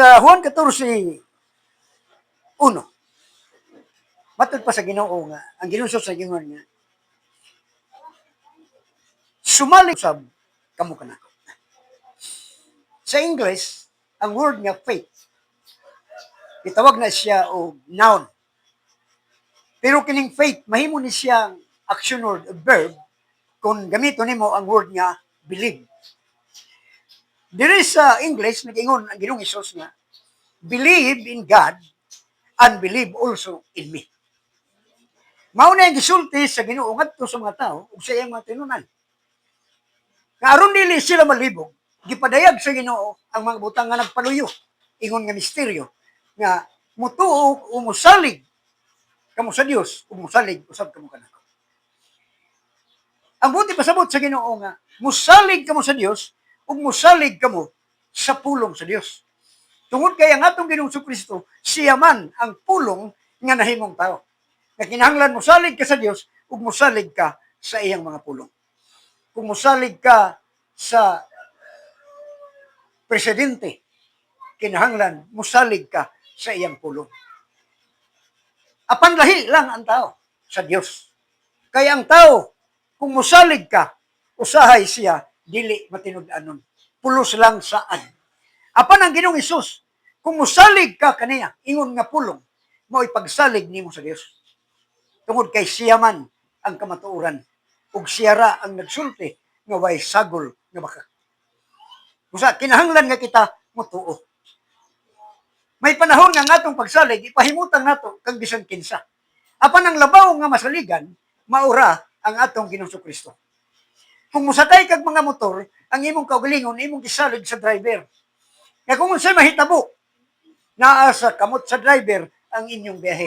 Sa Juan 14:1, matod pa sa Ginoo nga, ang Ginoo sa Ginoo nga, "Sumalig sab kamo kanako." Sa English, ang word nga "faith", gitawag na siya og noun. Pero kining "faith", mahimo ni siyang action word, verb, kung gamito nimo ang word nga "believe". Diri sa English, nag-ingon ang Ginoong Hesus nga, "Believe in God and believe also in me." Mao na ang gisulti sa Ginoo ngadto sa mga tao ug sa iyang mga tinunan. Nga aron dili sila malibog, gipadayag sa Ginoo ang mga butang nga nagpaluyo, ingon nga misteryo nga mutuo o musalig kamo sa Dios ug musalig usab kamo kanako. Ang buot ipasabot sa Ginoo nga musalig kamo sa Dios ug musalig kamo sa pulong sa Dios. Tungod kay ang atong Ginoong Kristo, siya man ang pulong nga nahimong tao. Nga kinahanglan musalig ka sa Dios ug musalig ka sa iyang mga pulong. Kung musalig ka sa presidente, kinahanglan musalig ka sa iyang pulong. Apan lahi lang ang tao sa Dios. Kaya ang tao, kung musalig ka, usahay siya dili matinud-anon. Pulos lang saad. Apan ang Ginoong Hesus, kung musalig ka kaniya, ingon nga pulong, mao'y pagsalig nimo sa Dios. Tungod kay siya man ang kamatuoran, ug siya ra ang nagsulti nga way sagol nga baka. Usa kinahanglan nga kita motuo. May panahon nga ang atong pagsalig ipahimutang nato kang bisan kinsa. Apan ang labaw nga masaligan maura ang atong Ginoong Kristo. Kung mosakay kag mga motor, ang imong kaugalingon imong gisalig sa driver. Nga kung unsay mahitabo, naa sa kamot sa driver ang inyong biyahe.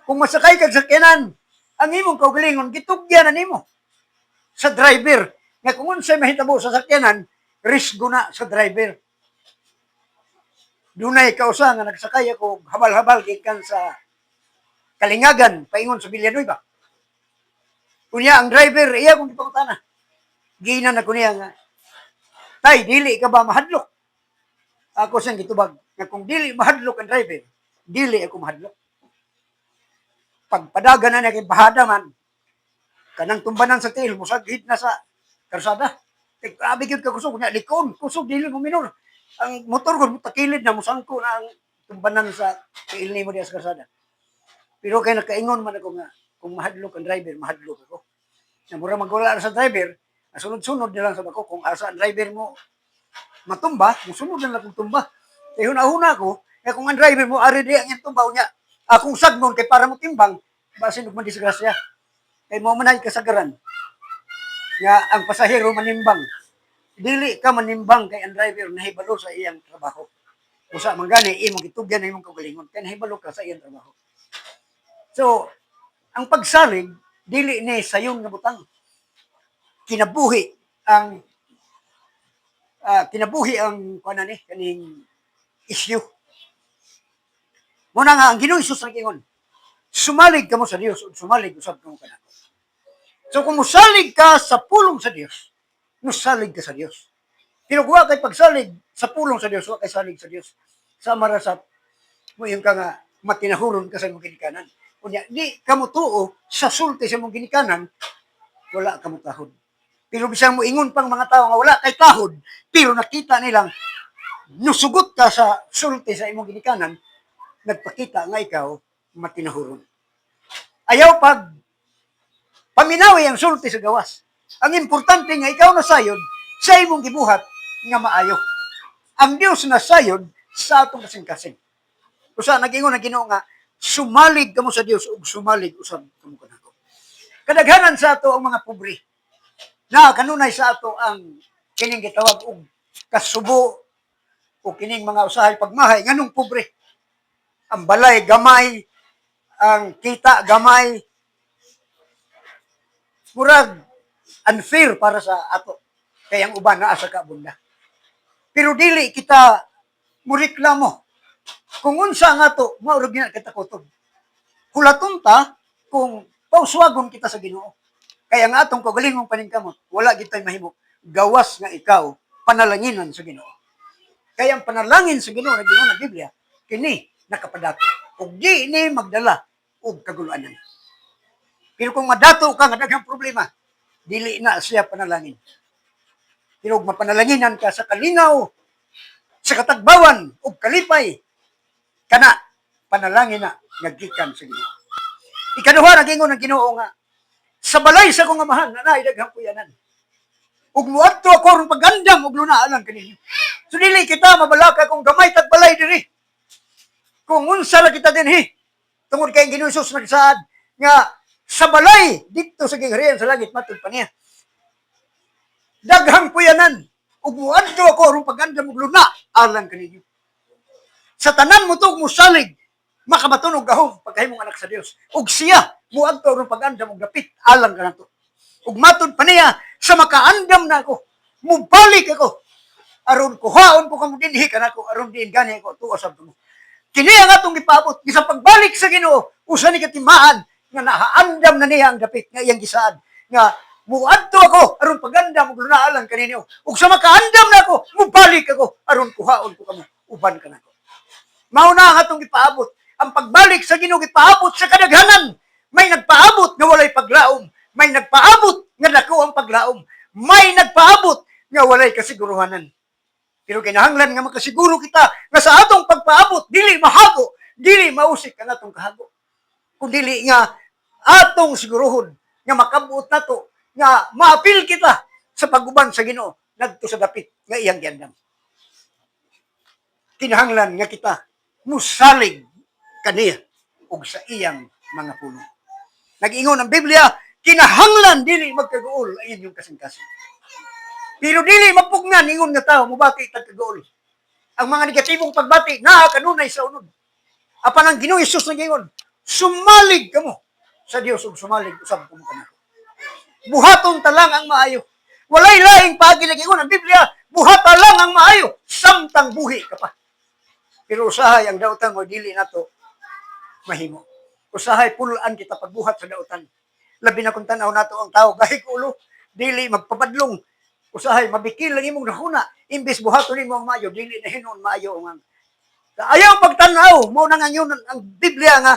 Kung masakay kag sakyanan, ang imong kaugalingon gitugyan na nimo sa driver. Nga kung unsay mahitabo sa sakyanan, risgo na sa driver. Dunay kausa nga nagsakay ako habal-habal gikan sa Kalingagan paingon sa Villanueva. Unya ang driver iya kong gipangutana. Giingnan ako niya nga, "Tay, dili ka ba mahadlok?" Ako siyang gitubag nga kung dili mahadlok ang driver, dili ako mahadlok. Pagpadagan na niya kay bahada man, kanang tumbanan sa tiil, musaghid na sa karsada. Kay grabe gyud ka kusog nya likon, kusog dili mo minor. Ang motor ko takilid na, musangko na ang tumbanan sa tiil nimo diya sa karsada. Pero kay nakaingon man ako nga kung mahadlok ang driver, mahadlok ako. Na mura magwala sa driver, sunod-sunod na lang sa bako kung asa ang driver mo matumba, musunod na lang akong tumba. Kay huna-huna ko, kaya kung ang driver mo ari di ang iyang tumba niya, akong sagnon kay para mo timbang, basin og madisgrasya. Kay mo man ay kasagaran nga ang pasahero manimbang. Dili ka manimbang kay ang driver nahibalo sa iyang trabaho. Usa man gani imong gitugyan ang imong kaugalingon kay nahibalo ka sa iyang trabaho. So, ang pagsalig dili ni sayon nga butang. Kinabuhi ang kuan ni kaning issue. Muna nga ang Ginoong Hesus nag-ingon, "Sumalig kamo sa Dios ug sumalig usab kamo kanako." So kung musalig ka sa pulong sa Dios, musalig ka sa Dios. Pero kung wa kay pagsalig sa pulong sa Dios, wa kay salig sa Dios. Sama ra sa moingon ka nga matinahuron ka sa imong ginikanan. Unya, di ka motuo sa sulti sa imong ginikanan, wala ka motahod. Pero bisan mo ingon pang mga tao nga wala kay tahod, pero nakita nilang nusugot ka sa sulti sa imong ginikanan, nagpakita nga ikaw matinahuron. Ayaw pag paminawi ang sulti sa gawas. Ang importante nga ikaw nasayod sa imong gibuhat nga maayo. Ang Dios nasayod sa atong kasing-kasing. Usa nag-ingon ang Ginoo nga sumalig kamo sa Dios ug sumalig usab kamo kanako. Kadaghanan sa ato ang mga pobre. Na kanunay sa ato ang kining gitawag og kasubo o kining mga usahay pagmahay nganong pobre. Ang balay gamay, ang kita gamay. Murag unfair para sa ato. Kaya ang uban naa sa kaabunda. Pero dili kita mureklamo. Kung unsa ang ato, mao ra gyud kita kutob. Hulaton ta kung pauswagon kita sa Ginoo. Kaya ang atong kaugalingong paningkamot, wala gitay mahimo gawas nga ikaw panalanginan sa Ginoo. Kaya ang panalangin sa Ginoo, nag-ingon ang Biblia, kini nakapadato. Ug di ni magdala og kaguluanan. Pero kung madato ka nga daghang problema, dili na siya panalangin. Pero ug mapanalanginan ka sa kalinaw, sa katagbawan ug kalipay, kana panalangin na nga gikan sa Ginoo. Ikaduha, nagingon ang Ginoo nga sa balay sa akong Amahan na naay daghang puyanan. Ug muadto ako aron pagandam og luna alang kaninyo. So dili kita mabalaka kung gamay tag balay diri. Kung unsa ra kita dinhi. Tungod kay ang Ginoo Hesus nagsaad nga sa balay didto sa gingharian sa langit, matud pa niya, daghang puyanan ug muadto ako aron pagandam og luna alang kaninyo. Sa tanan mo to musalig, makabaton og gahom pagkahimong anak sa Dios. Ug siya muadto aron pagandam og dapit alang kanato. Ug matud pa niya, sa makaandam na ako, mubalik ako aron kuhaon ko kamo dinhi kanako, aron diin gani ako tuo sa mo. Kini ang atong gipaabot bisan pagbalik sa Ginoo, usa ni katimaan nga nahaandam na niya ang dapit nga iyang gisaad nga muadto ako aron pagandam og luna alang kaninyo. Ug sa makaandam na ako, mubalik ako aron kuhaon ko kamo uban kanako. Mao na ang atong gipaabot. Ang pagbalik sa Ginoo gipaabot sa kadaghanan. May nagpaabot nga walay paglaom. May nagpaabot nga dako ang paglaom. May nagpaabot nga walay kasiguruhanan. Pero kinahanglan nga makasiguro kita nga sa atong pagpaabot dili mahago, dili mausik ang atong kahago. Kung dili nga atong siguruhon nga makabot nato nga maapil kita sa pag-uban sa Ginoo ngadto sa dapit nga iyang giandam. Kinahanglan nga kita musalig kaniya ug sa iyang mga pulong. Nag-ingon ang Biblia, kinahanglan dili magkaguol ang inyong kasing-kasing. Pero dili mapugnan ingon nga tao mubati tag kaguol. Ang mga negatibong pagbati naa kanunay sa unod. Apan ang Ginoo Hesus nag-ingon, sumalig kamo sa Dios ug sumalig usab kamo kanako. Buhaton ta lang ang maayo. Walay laing paagi, nag-ingon ang Biblia, buhata lang ang maayo samtang buhi ka pa. Pero usahay ang dautan mo dili nato mahimo. Usahay pulaan kita pagbuhat sa dautan. Labi na kung tanaw nato ang tao gahig ulo, dili magpabadlong. Usahay mabikil lang imong nahuna, imbes buhaton nimo ang maayo, dili na hinuon maayo ang ayaw pagtanaw. Mao na nga yun ang Biblia nga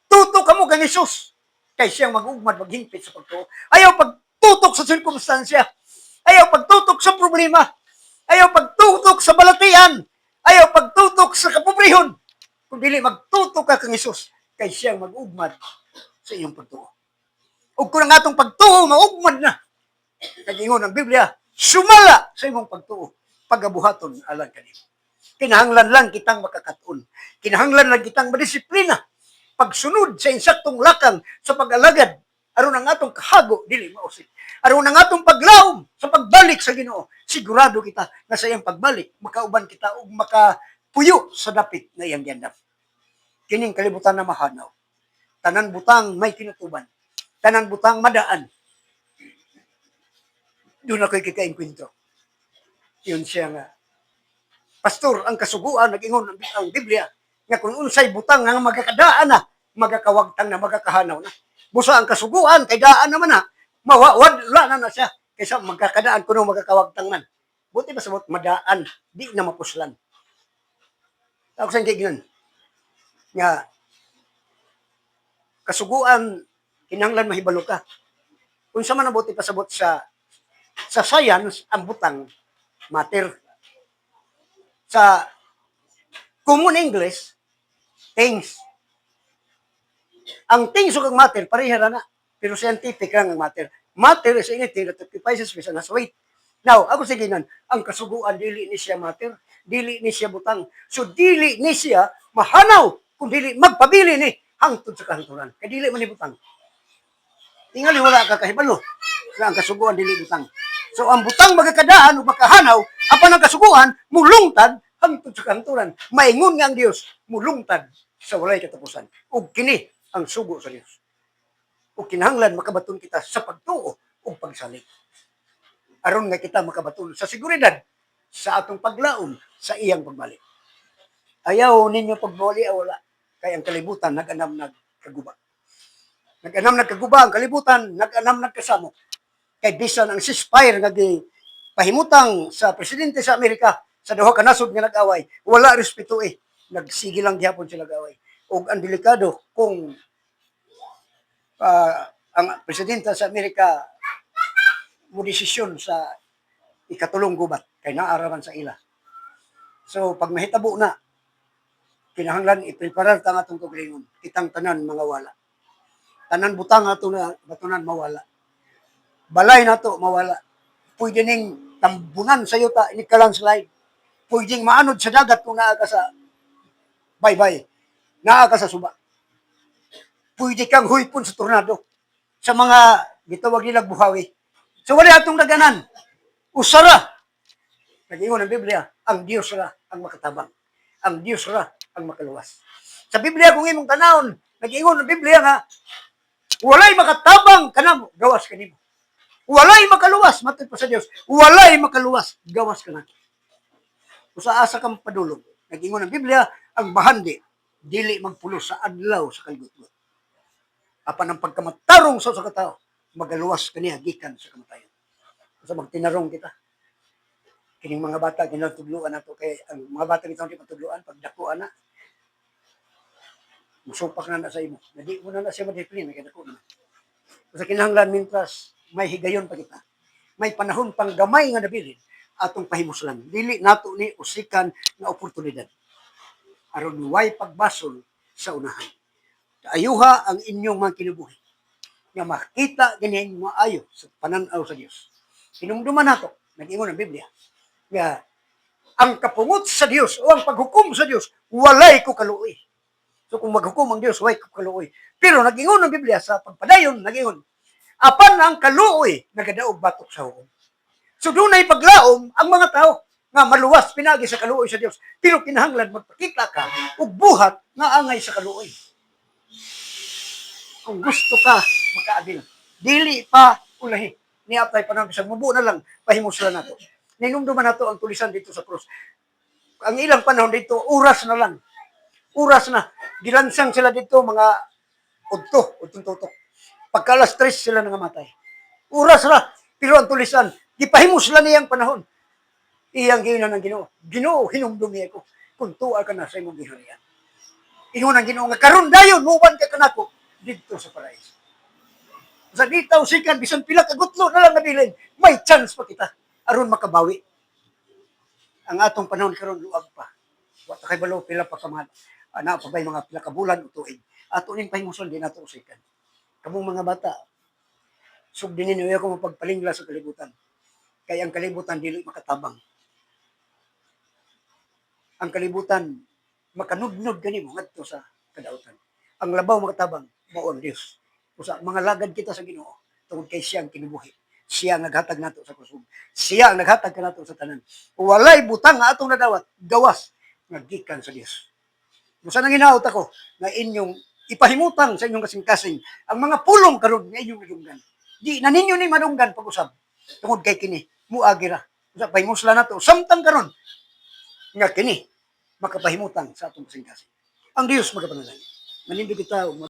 tutok kamo kang Hesus kay siyang mag-ugmad, maghingpit sa pagtuo. Ayaw pagtutok sa sirkumstansya. Ayaw pagtutok sa problema. Ayaw pagtutok sa balatian. Ayaw pagtutok sa kapobrehon. Kung dili magtutok ka kang Hesus kay siyang mag-ugmad sa iyong pagtuo. Ug kung ang atong pagtuo maugmad na, nag-ingon ang Biblia, sumala sa imong pagtuo pagabuhaton alang kanimo. Kinahanglan lang kitang makakaton. Kinahanglan lang kitang madisiplina. Pagsunod sa insaktong lakang sa pag-alagad aron ang atong kahago dili mausik. Aron ang atong paglaom sa pagbalik sa Ginoo, sigurado kita nga sa iyang pagbalik makauban kita ug makapuyo sa dapit na iyang giandam. Kining kalibutan na mahanaw. Tanan butang may tinutuban. Tanan butang madaan. Doon ako'y kikainkwentro. Yun siya nga, "Pastor, ang kasuguan, nag-ingon ang Biblia, nga kung unsay butang nga magakadaan na, magakawagtang na, magakahanaw na. Busa ang kasuguan, kay daan naman na, mawawala na na siya. Kaysa magkakadaan kuno magakawagtang man. Buti ba sabot madaan, di na mapuslan." Ako sa giingnan nga kasuguan, kinahanglan mahibalo ka. Kung sa man ang buti pasabot sa science, ang butang matter. Sa common English, things. Ang things ug ang matter pareha ra na, pero scientific lang ang matter. Matter is anything that occupies space and has weight. Now, ako sige nan, ang kasuguan dili ni siya matter, dili ni siya butang. So dili ni siya mahanaw kung dili magpabili ni hangtod sa kahangturan. Kay dili man ni butang. Tingali wala ka kahibalo na ang kasuguan dili butang. So ang butang magakadaan o makahanaw, apan ang kasuguan mulungtad hangtod sa kahangturan. Maingon nga ang Dios mulungtad sa walay katapusan. Ug kini ang sugo sa Dios. Ug kinahanglan makabaton kita sa pagtuo ug pagsalig. Aron nga kita makabaton sa seguridad sa atong paglaom sa iyang pagbalik. Ayaw ninyo pagbali wala kay ang kalibutan nag-anam nagkaguba. Nag-anam nagkaguba ang kalibutan, nag-anam nagkasamok. Kay bisan ang ceasefire nga gi pahimutang sa presidente sa Amerika. Sa duha ka nasod nga nag-away, wala respeto eh. Nagsige lang gihapon sila away. Ug ang delikado kung ang presidente sa Amerika mo desisyon sa ikatulong gubat kay naaraman sa ila. So pag mahitabo na, kinahanglan ipreparar ta ang atong kaugalingon. Kitang tanan mga wala. Tanan butang ato na batunan mawala. Balay nato mawala. Pwede ning tambunan sa yuta ini ka landslide. Pwedeng maanod sa dagat kung naa ka sa baybay. Naa ka sa suba. Pwede kang huypon sa tornado. Sa mga gitawag nilang buhawi. So wala atong daganan. Usara. Nag-ingon ang Biblia, ang Dios ra ang makatabang. Ang Dios ra ang makaluwas. Sa Biblia, kung imong tanawon, nag-ingon ang Biblia nga walay makatabang kanamo, gawas kanimo. Walay makaluwas matud pa sa Dios. Walay makaluwas, gawas kanako. Usa asa kang padulong. Nag-ingon ang Biblia, ang bahandi dili magpulos sa adlaw sa kalgutgot. Apan ang pagkamatarong sa usa ka tawo, magaluwas kaniya gikan sa kamatayon. Sa magtinarong kita. Kining mga bata ginatudloan nato kay ang mga bata bitaw di matudloan pag dako ana. Musupak na na sa imo. Na di mo na na siya madisiplina kay dako na. Sa kinahanglan, mintras may higayon pa kita, may panahon pang gamay nga nabilin, atong pahimuslan. Dili nato ni usikan nga oportunidad. Aron way pagbasol sa unahan. Ayuha ang inyong mga kinabuhi nga makita ganin maayo sa pananaw sa Dios. Hinumduman nato, nag-ingon ang Biblia, nga ang kapungot sa Dios o ang paghukom sa Dios walay ko kaluoy. So kung maghukom ang Dios, walay ko kaluoy. Pero nag-ingon ang Biblia sa pagpadayon, nag-ingon, apan ang kaluoy nagadaog batok sa hukom. So dunay paglaom ang mga tao nga maluwas pinagi sa kaluoy sa Dios. Pero kinahanglan magpakita ka og buhat nga angay sa kaluoy. Kung gusto ka makaabil, dili pa ulahi. Niapay panahon, bisag mubo na lang, pahimuslan nato. Ninumduman nato ang tulisan dito sa krus. Ang ilang panahon dito, oras na lang. Oras na. Gilansang sila dito mga udto, udtong tutok. Pagka alas 3 sila nangamatay. Oras ra. Pero ang tulisan, gipahimuslan niyang panahon. Iyang giingnan ng Ginoo. "Ginoo, hinumdumi ko kung tua ka na sa imong giharian." Ingon ang Ginoo nga karon dayon muban ka kanako didto sa paraiso. Sa ditaw sikan bisan pila ka gutlo na lang nabilin, may chance pa kita aron makabawi. Ang atong panahon karon luag pa. Wa ta kay balo pila pa ka mga ana pa bay mga pila ka bulan o tuig. Ato ning pahimuson, di nato usikan. Kamong mga bata, sugdi ninyo ako mapagpalingla sa kalibutan. Kay ang kalibutan dili makatabang. Ang kalibutan makanudnod kanimo ngadto sa kadautan. Ang labaw makatabang mao ang Dios. Usa mga lagad kita sa Ginoo tungod kay siya ang kinabuhi. Siya ang naghatag nato sa kusog. Siya ang naghatag kanato sa tanan. Walay butang nga atong nadawat gawas nga gikan sa Dios. Busa nang hinaot ako nga inyong ipahimutang sa inyong kasing-kasing ang mga pulong karon nga inyong nadunggan. Di na ninyo ni madunggan pag-usab tungod kay kini muagi ra. Usa pahimuslan nato samtang karon nga kini makapahimutang sa atong kasing-kasing. Ang Dios magapanalangin. Manindog kita ug